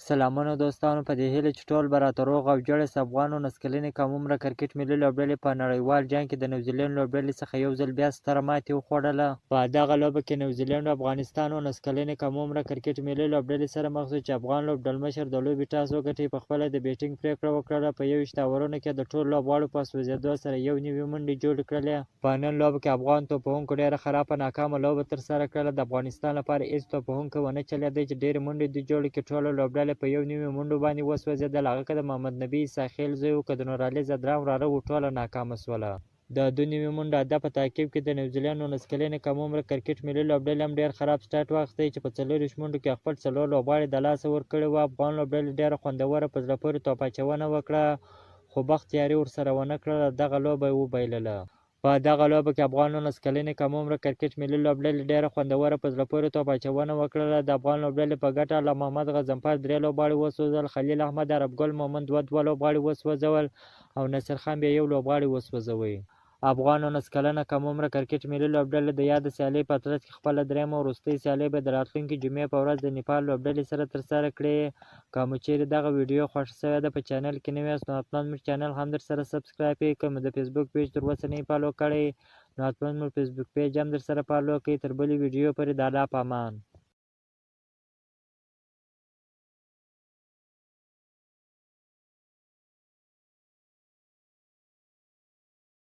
سلامونه دوستانو، په دې هیله چې ټول به راته روغ او جوړ یاست. افغان 19 کلنې کم عمره کرکټ ملي لوبډلې په نړیوال جام کې د نیوزیلینډ لوبډلې څخه یو ځل بیا ستره ماتې وخوړله. په دغه لوبه کې نیوزیلینډ او افغانستان 19 کلنې کم عمره کرکټ ملي لوبډلې سره مخ شو چې افغان لوبډلمشر د لوبې ټاس وګټي، په خپله د بیټینګ پرېکړه وکړله. په 21 اورونو کې د ټولو لوبغاړو په سوځېدو سره 91 منډې جوړې کړلې. په نن لوبه کې افغان توپوهونکو ډېره خرابه ناکامه لوبه ترسره کړله. د افغانستان لپاره هېڅ توپوهونکی ونه چلېده چې ډېرې منډې دې جوړې کړي. ټوله لوبډله په 91 منډو باندې وسوځېدل. هغه که د محمد نبي عیسی خېل زوی و که د نورعلي ځدران وراره و، ټوله ناکامه شوله. د 92 منډو هدف په تعقیب کې د نیوزیلینډ 19 کلنې کم عمره کرکټ ملي لوبډلې هم ډېر خراب سټارټ واخیستی چې په 24 منډو کې خپل 4 لوبغاړي د لاسه ورکړي وو. افغان لوبډلې ډېره خوندوره په زړه پورې توپ اچونه وکړه، خو بخت یاري ورسره ونه کړله، دغه لوبه یې وبایلله. په دغه لوبه کې افغان 19 کلنې کم عمره کرکټ ملي لوبډلې ډېره خوندوره په زړه پورې توپ اچونه وکړله. د افغان لوبډلې په ګټه الله محمد غضنفر 3 لوبغاړي وسوځول، خلیل احمد، عرب ګل مومند 2-2 لوبغاړي وسوځول او نصیر خان بیا 1 لوبغاړی وسوځوی. افغان 19 کلنه کم عمره کرکټ ملي لوبډله د یادې سیالۍ په ترڅ کې خپله درېیمه وروستۍ سیالۍ به د راتلونکې جمعې په ورځ د نیپال لوبډلې سره ترسره کړي. که مو چیرې دغه ویډیو خوښه شوې ده، په چینل کې نوي یاست نو حتما زموږ چینل هم درسره subscribe کړئ. که مو د فیسبوک پیج تر اوسه نه follow کړی نو حتما زموږ فیسبوک پیج هم درسره follow کړئ. تر بلې ویډیو پورې د الله په امان.